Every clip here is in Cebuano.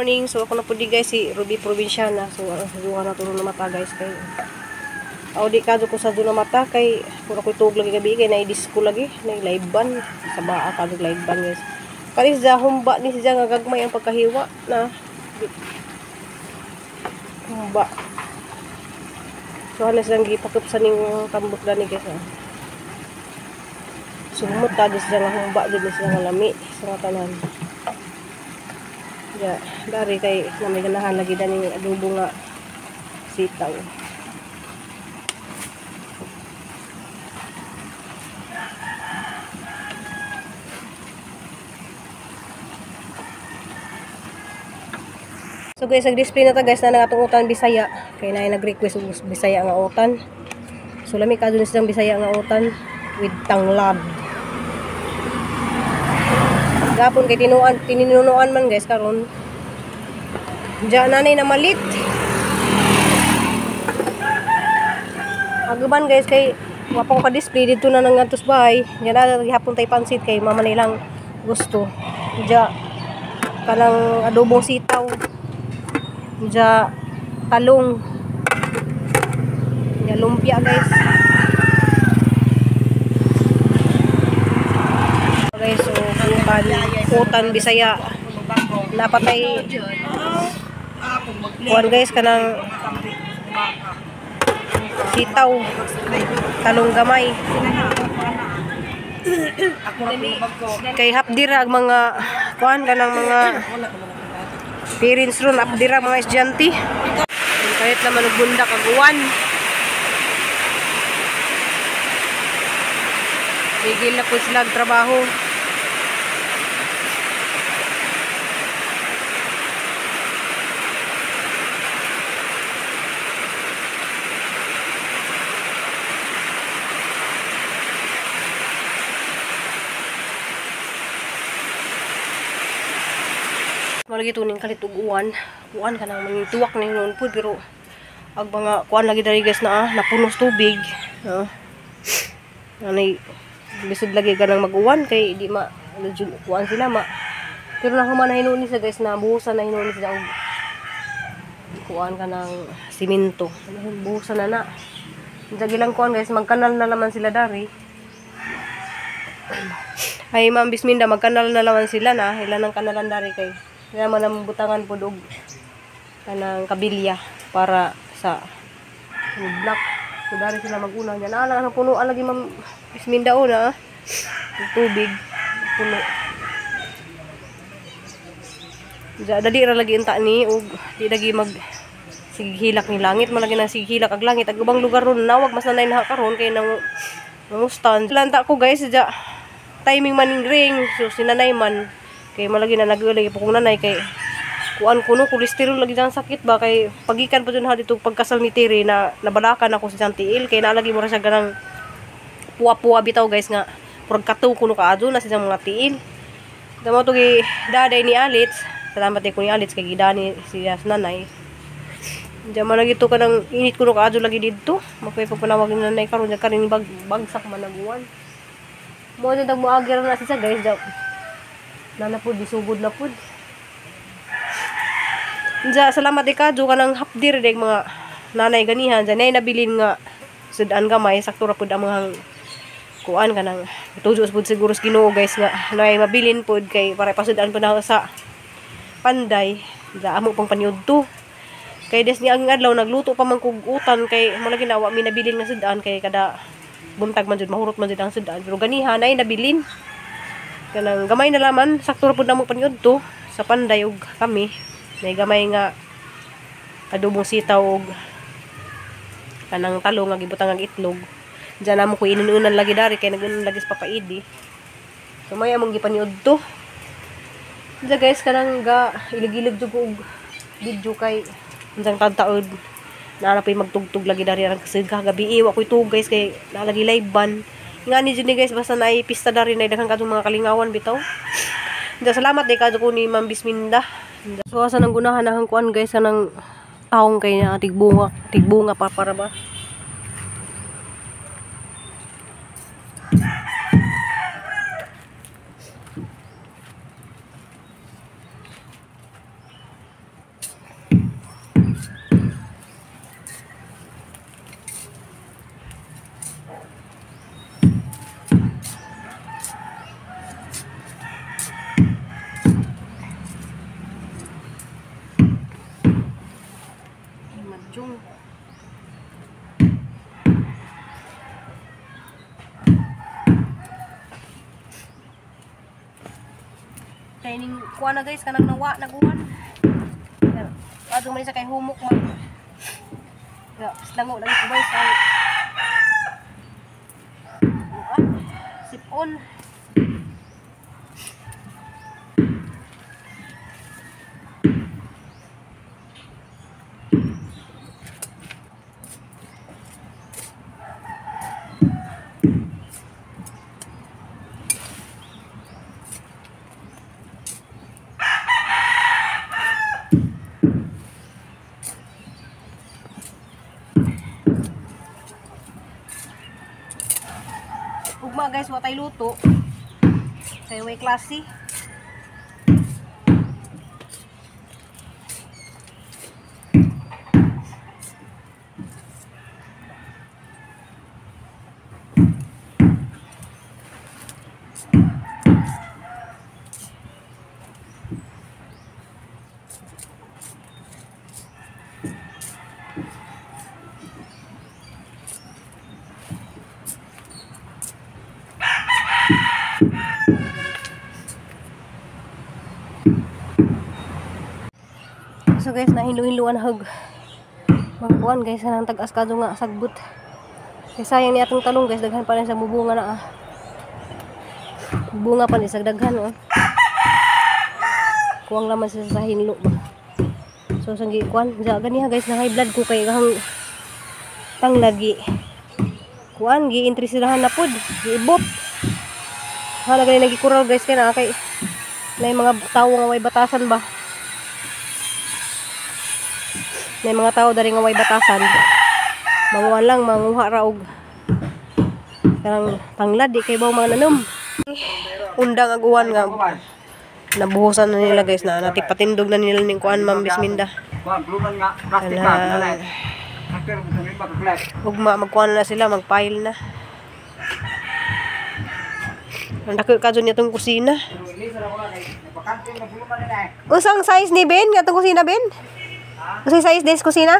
Morning. So ako na po di guys si Ruby Provinciana. So duha na tulong na mata guys kay aw di kadto ko sa doon na mata kay puro ko tuog lagi gabi kay na disco lagi na live ban sa baa kadto live ban guys. Kani siya humba ni siya nga gagmay ang pagkahiwa na humba. So halos lang gipakop sa ning tambok dani guys. So humot ta siya nga humba jud siya nga lami sa nga tanan. Ya, dari kay na may ganahan lagi dani adobo nga sitaw. So guys, nag-display na ta guys na atong utan Bisaya. Kay naay nag-request og Bisaya nga utan. So lami ka dun silang Bisaya nga utan with tanglad. Gapon kay tinuan, tininunuan man guys karon. Diyan nanay na malit. Aguban guys kay wa pa ko ka-display dito na nang ngadto sa bahay. Diyan na gihapon tay pansit kay mama nilang gusto. Diyan kanang adobong sitaw. Diya talong. Diya lumpia guys. Guys, so utan Bisaya. Napatay kuan guys kanang sitaw, talong gamay. Kay hapdira ang mga kuan kanang mga parents ron abdira mga estudyante. Kahit naman og bundak ag uwan. Tigil na po sila ang trabaho. Malagi tuning kalit og uwan. Uwan ka nang mangituwak na noon po pero ag mga kuan lagi dali guys na napunos tubig. Anay lisod lagi ka nang mag-uwan kay di ma kuan sila ma. Pero nahuman na hinuon siya guys na buhusan na hinuon sila og kuan ka ng simento. Buhusan na na. Unsa gilang kuan guys, magkanal na naman sila dari. Ay Ma'am Bisminda, magkanal na naman sila na. Ilan ang kanalan dari kay kaya man ang butangan po og kanang kabilya para sa block. So dari sila maguna niya. Naa lang ang punuan lagi Ma'am Bisminda o na tubig puno. Dali ra lagi unta ni og di lagi mag sighilak ni langit man lagi nang sighilak ag langit ag ubang lugar ron nawag mas nanay na karon kay nang nangustan. Lanta ko guys ja timing man ning ring so sinanay man kay malagi na nagulay po kong nanay kay kuan kuno kolesterol lagi dyan sakit ba kay pagikan pa dyan ha dito pagkasal ni Tiri na nabalakan ako sa tiil kay nalagi mo ra siya ganang puwa-puwa bitaw guys nga purag katuw kuno kaadto na siya mga tiil. Damo to gi daday ni Alitz, salamat ko ni Alitz kay gidani siya sa nanay. Diyan man lagi to kanang init kuno kaadto lagi didto mapay pagpanawag ni nanay karon karon bagsak man naguan. Mo jud moagi ra na siya guys daw. Nana po, disugod na po. Diya, salamat ikaw, ka ng hapdir dek mga nanay ganihan. Diya, nay nabilin nga sudan gamay, sakto ra pud ang mga kuan ka ng tujo pud siguro sa Ginoo guys nga nay mabilin pud kay para pasudan pud na sa Panday. Diya, amo pang paniudto. Kay des ni ang adlaw nagluto pa man kog utan kay mo lagi nawa mi nabilin nga sudan kay kada buntag man jud mahurot man jud ang sudan. Pero ganihan nay nabilin. Kanang gamay na laman, sakto ra pud namo paniudto sa Panday og kami. Nay gamay nga adobong sitaw og kanang talong nga gibutang ang itlog. Diyan namo ko inununan lagi dari kay nagunan lagi sa papaidi. So may among gipaniudto. Diyan guys kanang ga ilig-ilig jud og video kay unsang tagtaod naa na po'y magtugtog lagi dari ang kasig gabi wa koy tuog guys kay naa lagi live ban. Nga ni jud ni guys basta naay pista dari na daghan kadtong mga kalingawan bitaw. Diyan salamat day kadto ko ni Ma'am Bisminda. So asa nang gunahan ang kuan guys kanang taong kay na tigbunga, tigbunga pa para ba. Kay ning kuan na guys, kanang nawa naguwan. Adto man sa kay humok man. Ya, lango lagi ko guys ay. Sipon. Ugma guys, watay luto. Kay way klase. So guys, nahinlo-hinloan hag magkuan guys, nang tag-as kadto nga sagbot. Kay sayang ni atong talong guys, daghan pa rin sa bubunga na ah. Bunga pa ni sa daghan oh. Kuwang laman siya sa hinlo ba. So sanggi kuan, ja ganiha guys, na high blood ko kay hang tang lagi. Kuan gi entry silahan na pod, giibot. Hala gani nagikural guys kay na kay nay mga tawo nga way batasan ba. May mga tao dari nga way batasan. Manguha lang, manguha ra og kanang tanglad di kay baw mga nanom. Undang ag uwan nga nabuhusan na nila guys, na natipatindog na nila ning kuan Ma'am Bisminda. Ugma magkuan na sila, magpile na. Ang dako kadto niya tong kusina. Usang size ni Ben nga tong kusina Ben? Kasi size des kusina?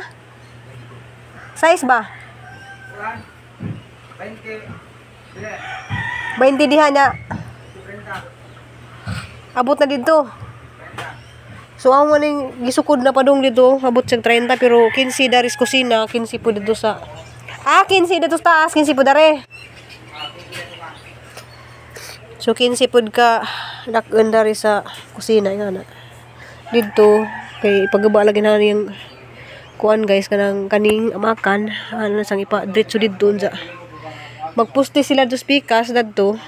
Size ba? 20. 20 diha niya. Abot na dito. So ang maning gisukod na padung dito, abot siyang 30 pero 15 daris kusina, 15 po dito sa 15 dito sa taas, 15 po dare. So 15 pud ka dak-on dari sa kusina nga na. Dito kay ipagaba lagi na yung kuan guys kanang kaning amakan ano sang ipa diretso didto unsa magpuste sila dos pikas dadto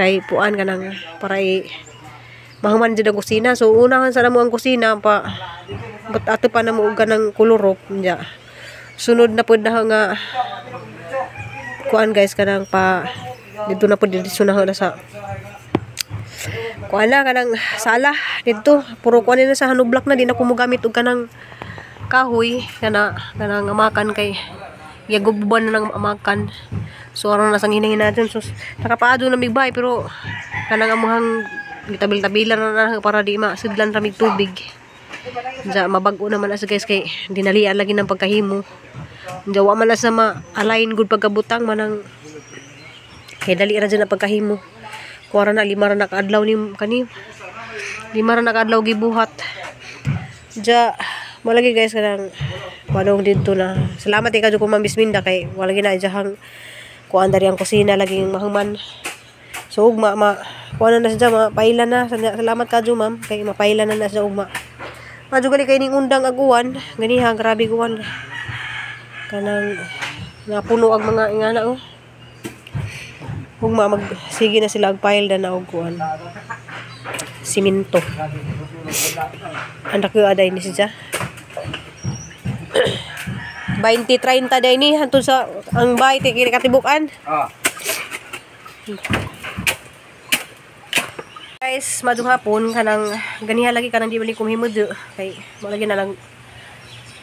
kay puan kanang para i mahuman jud ang kusina. So unahan sa namo ang kusina pa but ato pa namo og kanang kulurop nya sunod na pud na nga kuan guys kanang pa didto na pud didto na sa kuan na kanang sala didto puro kuan na sa hanublak na di na ko mogamit og kanang kahoy kana kanang amakan kay yagububan na ng amakan. So aron na sang hinangin natin. So nakapaadto na migbay pero kanang amuhang gitabil-tabilan na para di masudlan ra mig tubig. Unsa mabag-o naman asa guys kay dinalian lagi ng pagkahimo. Unsa wa man asa ma-align gud pagkabutang manang kay dali ra jud na pagkahimo. Kuwara na lima ra na kaadlaw ni kani. Lima ra na kaadlaw gibuhat. Ja malagi guys kanang padong didto na. Salamat kay kadyo ko Ma'am Bisminda kay wala gina ijahang kuan dari ang kusina laging mahuman. So ugma ma kuan na siya mapaila na. Salamat kadyo ma'am kay mapaila na na siya ugma. Madyo gali kay ning undang aguan, ganiha grabe guwan. Kanang napuno ang mga ingana oh. Ugma magsige na sila og pile na og kuan. Simento. Ang dako aday ni siya. 20-30 day ni hantod sa ang bay ti kini katibukan. Ah. Guys, madung hapon kanang ganiha lagi kanang di bali kumhimod kay mo lagi na lang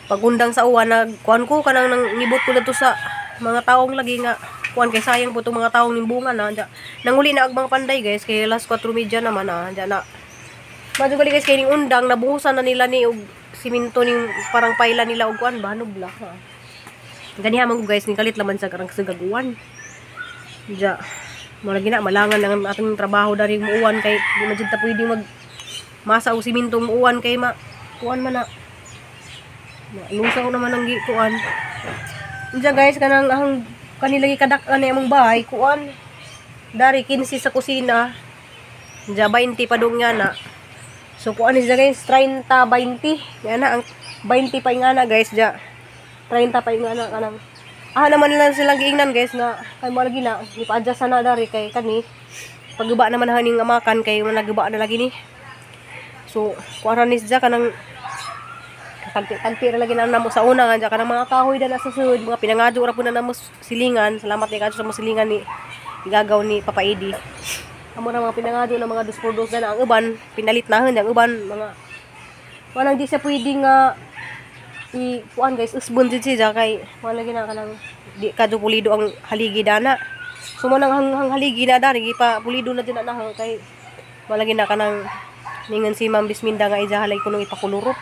pagundang sa uwan nagkuan ko kanang nang ngibot ko dadto sa mga taong lagi nga kuan kay sayang po tong mga taong ning bunga na dya. Nanguli na og mga panday guys kay alas 4:30 naman na dya na. Madung gali guys kay ning undang nabuhusan na nila ni og simento ning parang paila nila og kuan ba nubla ha. Ganiha man guys ning kalit laman sa karang sagaguan. Dya mo lagi na malangan lang ang atong trabaho dari muuwan kay di man jud ta pwede mag Masa og simento muuan kay ma kuan man na. Lusaw naman ang gikuan. Diyan guys, kanang ang kanila gikadak-an ni among bahay, kuan. Dari 15 sa kusina. Diyan 20 pa dong nga na. So kuan ni siya guys, 30 20. Nga na ang 20 pa nga na guys, diya. 30 pa nga na kanang. Ah naman lang silang giingnan guys nga kay mo lagi na ipa-adjust na dari kay kani. Pagguba naman haning amakan kay man naguba na lagi ni. So kuan ra ni siya kanang tagpi-tagpi ra lagi na namo sa una nga kanang mga kahoy na sa sud, mga pinangadyo ra pud na namo silingan. Salamat kay kadto sa mo silingan ni igagaw ni Papa Edi. Amo na mga pinangadyo na mga 2x2 na ang uban pinalit nahon ang uban mga walang di siya pwede nga i kuan guys, usbon jud siya kay wala lagi na kanang di kadto pulido ang haligi dana. So mo nang hang haligi na dari gipa pulido na jud na na kay wala lagi na kanang ningon si Ma'am Bisminda nga ija halay kuno ipakulurop.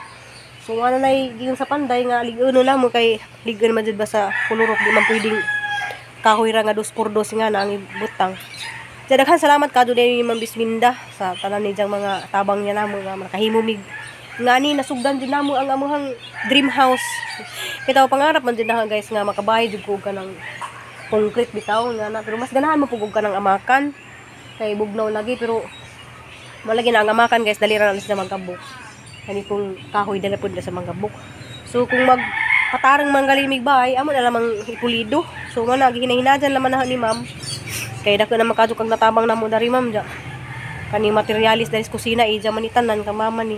So wala na giyon sa panday nga lig-uno lang mo kay lig-on man jud ba sa kulurop, di man pwedeng kahoy ra nga 2x2 nga na ang ibutang. Kaya daghan salamat kadto ni Ma'am Bisminda sa tanan ni diyang mga tabang niya namo nga makahimumig ngani nasugdan din namo ang amuhang dream house. Bitaw pangarap man din na guys nga makabahay jud ko kanang concrete bitaw nga na, pero mas ganahan mo pug og kanang amakan kay bugnaw lagi, pero malagi na ang amakan guys, dali ra na sila magkabuk. Kani kung kahoy dala pud na sa manggabok. So kung mag patarang manggalimig bahay, amo na lamang ipulido. So mo na gihinahinajan laman na ni ma'am. Kay dako na makadto kag natabang namo dari ma'am ja. Kani materialis dari sa kusina ija man itanan ka mama ni.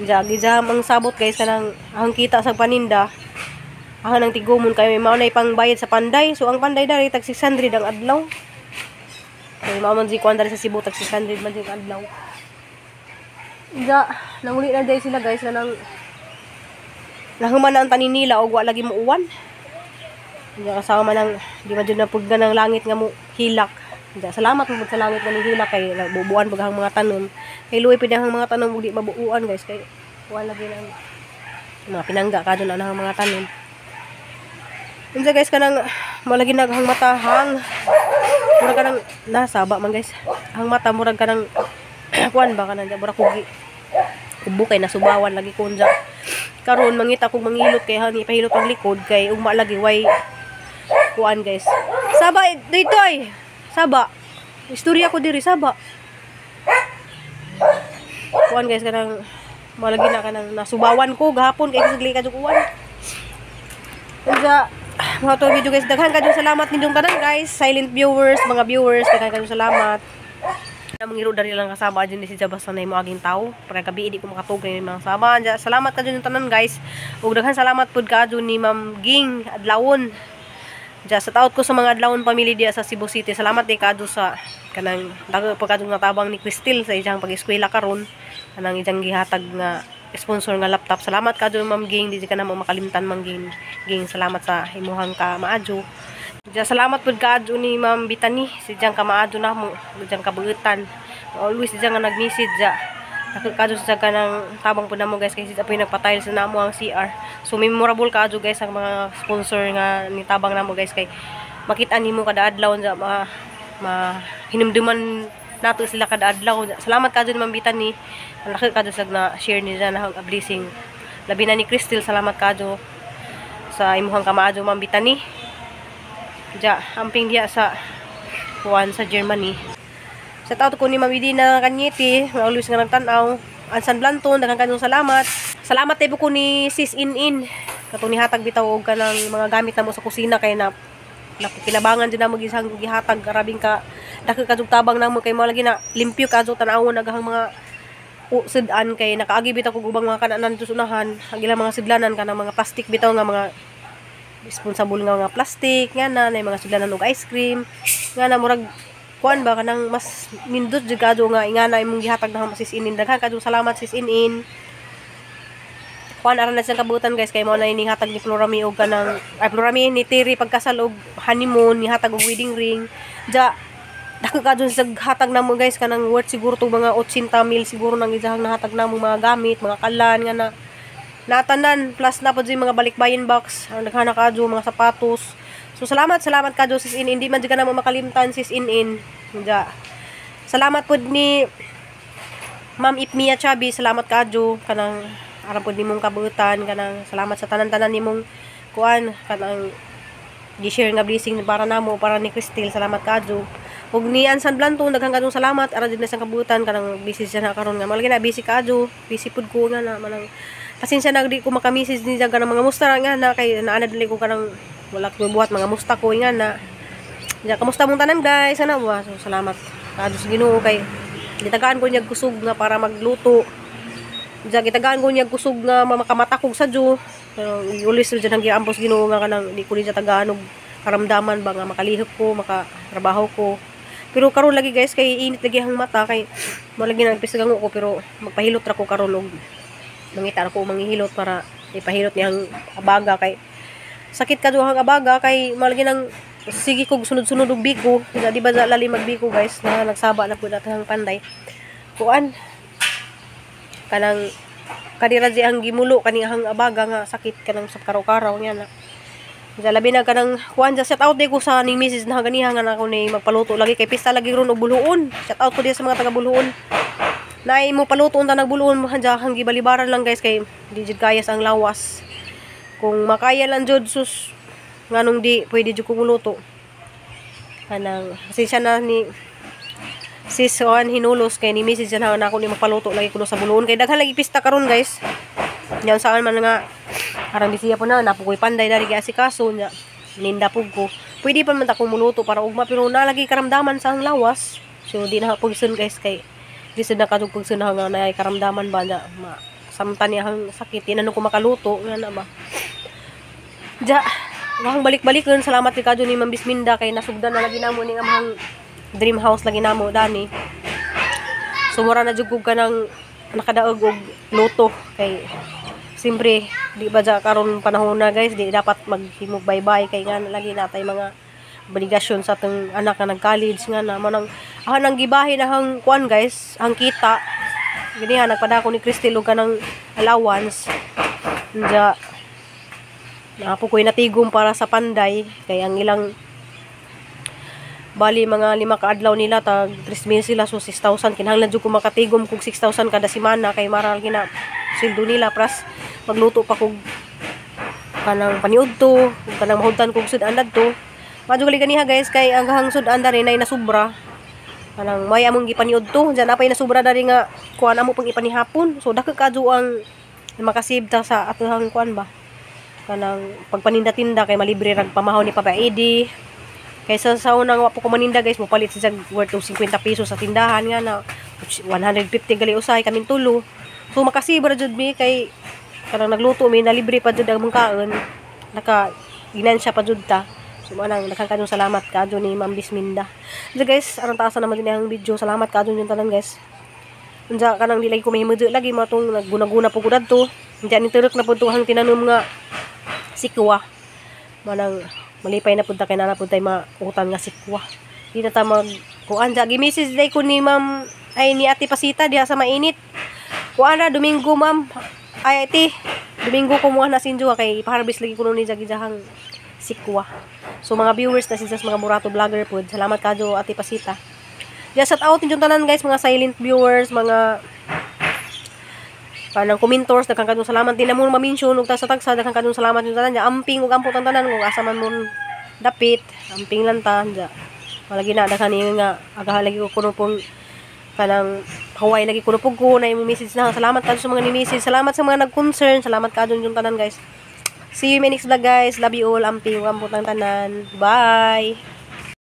Ja gija ang sabot guys kanang ang kita sa paninda. Ang nang tigumon kay may mao na ipangbayad sa panday. So ang panday dari tag 600 ang adlaw. Kay mao man si kuan dari sa Cebu tag 600 man jud ang adlaw. Ja, nanguli na dahil sila guys kanang nahuman na ang tanin nila og wa lagi muuwan. Ja, kasama man ang di man jud na pugna ng langit nga mo hilak. Ja, salamat mo sa langit nga ni hilak kay bubuan pag ang mga tanom. Kay luoy pid ang mga tanom ug di mabuuan guys kay wala lagi nang mga pinangga kadto na ang mga tanom. Unsa guys kanang malagi naghang mata hang murag kanang nasaba man guys. Ang mata murag kanang kuan ba kanang murag kugi. Kubo kay nasubawan lagi kunja. Karon mangita kog mangilot kay hani pahilot ang likod kay ugma lagi way kuan guys. Saba ditoy. Saba. Istorya ko diri saba. Kuan guys kanang malagi na kanang nasubawan ko gahapon kay sagli ka kuan. Unsa mga to video guys, daghan kadyo salamat ninyong tanan guys, silent viewers, mga viewers, daghan kadyo salamat. Mangiro dari lang kasama dyan ni si Jabas na mo aging tao. Para gabi di ko makatug kay mga sama. Salamat kadyo ninyong tanan guys. Ug daghan salamat pud kadyo ni Ma'am Ging Adlawon. Ja, sa taot ko sa mga Adlawon family diya sa Cebu City. Salamat di kadyo sa kanang daghan pa kadyo natabang ni Cristel sa iyang pag-eskwela karon. Kanang iyang gihatag nga sponsor nga laptop. Salamat kadyo Ma'am Ging, di ka na mo makalimtan Ma'am Ging. Ging, salamat sa imuhang ka maadyo. Ja, salamat pud kadyo ni Ma'am Bitani, si diyang kamaadyo namo, diyang kabuutan. Always diyang nga nag-message ja. Kadyo sa kanang tabang pud namo guys kay si apoy nagpatile sa namo ang CR. So memorable kadyo guys ang mga sponsor nga nitabang namo guys kay makita nimo kada adlaw ja ma, ma hinumduman nato sila kada adlaw. Salamat kadyo ni Ma'am Bitani. Ang laki kadyo sa na share niya na ang blessing. Labi na ni Crystal, salamat kadyo sa imuhang kamaadyo Ma'am Bitani. Ja, amping diya sa kuan sa Germany. Sa taot ko ni Ma'am Edina Kanyete, always nga nagtan-aw. Ansan Blanton, daghang kanyong salamat. Salamat tayo ko ni Sis In-In. Katong nihatag bitaw og kanang mga gamit namo sa kusina kay na nakikinabangan din namo gisang gihatag grabing ka dako kadtong tabang namo kay mo lagi na limpyo kadto tan-awon naghang mga sudan kay nakaagi bitaw kog ubang mga kananan sa unahan ang ilang mga sudlanan kanang mga plastic bitaw nga mga responsable nga mga plastic nga na mga sudlanan og ice cream nga na murag kuan ba kanang mas nindot jud kadto nga ingana imong gihatag na Sis In-In. Daghan kadto salamat Sis In-In. Kuan aran na siyang kabutan guys kay mao na ining hatag ni Florami og kanang ay Florami ni Terry pagkasal og honeymoon nihatag og wedding ring. Ja dako kadto sa hatag namo guys kanang worth siguro to mga 80 mil siguro nang isahang nahatag namo mga gamit, mga kalan nga na natanan plus na pod mga balikbayan box ang daghan na kadto mga sapatos. So salamat kadto Sis In-In, di man jud ka namo makalimtan Sis In-In. Ja salamat pod ni Ma'am Ipmia Chabi, salamat kaadyo kanang aram pud nimong kabuutan, kanang salamat sa tanan-tanan nimong kuan, kanang gi-share nga blessing para namo, para ni Cristel, salamat kaadyo. Ug ni Ansan Blanton, daghang kaadyong salamat ara jud na sa kabuutan, kanang busy siya na karon nga malagi na busy kaadyo, busy pud ko nga na manang pasensya na di ko maka-message ni kanang mga musta nga na kay naanad ko kanang wala ko buhat mga musta ko nga na. Ja, kamusta mong tanan guys? Ano ba? So, salamat kaadyo sa Ginoo kay gitagaan ko niya kusog nga para magluto. Diya gitagaan ko niya kusog nga makamatakog sa Diyo. Pero ulis ra dyan ang giambos Ginoo nga kanang di ko niya tagaan og karamdaman ba nga makalihok ko, makatrabaho ko. Pero karon lagi guys kay init lagi ang mata kay mo lagi nang pisagango ko, pero magpahilot ra ko karon og mangita ra ko manghihilot para ipahilot niyang abaga kay sakit ka duhang abaga kay malagi nang sige kog sunod-sunod og biko. Di ba lali magbiko guys na nagsaba na pud atang panday. Kuan kanang kanira di ang gimulo kani ang abaga nga sakit kanang sa karaw-karaw nga na. Diya labi na kanang kuan, shout out di ko sa ning misis na ganiha nga na ako ni magpaluto lagi kay pista lagi ron og buluon. Shout out ko diya sa mga taga buluon. Naay mo paluto unta nagbuluon diya hang gibalibaran lang guys kay di jud kaya sa ang lawas. Kung makaya lang jud sus nganong di pwede jud ko muluto. Kanang pasensya na ni sis Juan hinulos kay ni misis na ako ni magpaluto lagi kuno sa buluon kay daghan lagi pista karon guys. Diyan saan man nga aron bisiya po na napukoy panday dari kay asikaso nya ninda pug ko. Pwede pa man ta ko muluto para ugma pero na lagi karamdaman sa ang lawas. So di na pugsun guys kay di sad na kadug pugsun nga naay karamdaman ba na samtan niya ang sakit di na ko makaluto nga na ba. Ja, wahang balik-balikon, salamat kay kadyo ni Ma'am Bisminda kay nasugdan na lagi namo ning amang dream house lagi namo dani. So mura na jud ka nang nakadaog og luto kay siyempre di ba ja karon panahon na guys di dapat maghimog bye-bye kay nga lagi natay mga obligasyon sa atong anak nga nag-college nga na mo nang nang gibahin na hang kuan guys ang kita ganiha nagpadako ni Cristel og kanang allowance. Diya naapo ko'y natigom para sa panday kay ang ilang bali mga 5 ka adlaw nila tag 3,000 sila, so 6,000 kinahanglan jud ko makatigom kog 6,000 kada semana kay maral gina sweldo nila pras magluto pa kog kanang paniudto ug kanang mahudtan kog sud-an adto. Madyo gali ganiha guys kay ang hang sud-an diri nay nasubra kanang may among gipaniudto diyan napay nasubra diri nga kuan amo pang ipanihapon, so dako kadyo ang makasave ta sa atohang kuan ba kanang pagpaninda-tinda kay malibre rag pamahaw ni Papa Eddie. Kaysa sa unang wa po ko maninda guys, mopalit siya worth og 50 pesos sa tindahan nga na 150 gali usahay kaming tulo. So makasibra jud mi kay kanang nagluto mi nalibre pa jud ang mong kaon. Naka ginansya pa jud ta. So manang daghang kanyong salamat kadyo ni Ma'am Bisminda. So guys, aron taasa naman din ang video. Salamat kadyo yung tanan guys. Unsa kanang di lagi ko mahimudyo lagi mo tong nagguna-guna po ko dadto. Diyan ni turok na pud hang tinanom nga sikwa. Manang malipay na punta kay nana punta mautan nga sikwa. Di na ta mag kuan ja gi-message day ko ni Ma'am ay ni Ate Pasita diha sa mainit. Kuan ra Domingo ma'am. Ay ate, Domingo kumuha na sinjo kay ipa-harvest lagi kuno ni jagijahang sikwa. So mga viewers na sinsa mga Murato vlogger pod. Salamat kadyo Ate Pasita. Just shout out inyong tanan guys, mga silent viewers, mga kanang commentors, daghang kadtong salamat. Di na mo ma-mention og sa tagsa, daghang kadtong salamat yung tanan. Amping ug ampot ang tanan kung asa man mo dapit, amping lang ta. Ja. Malagi na daghan ni nga agaha lagi ko kuno pong kanang Hawaii lagi kuno pug ko na imong message na. Salamat kadto sa mga ni message, salamat sa mga nag-concern, salamat kadto yung tanan guys. See you in my next vlog guys. Love you all. Amping ug ampot ang tanan. Bye.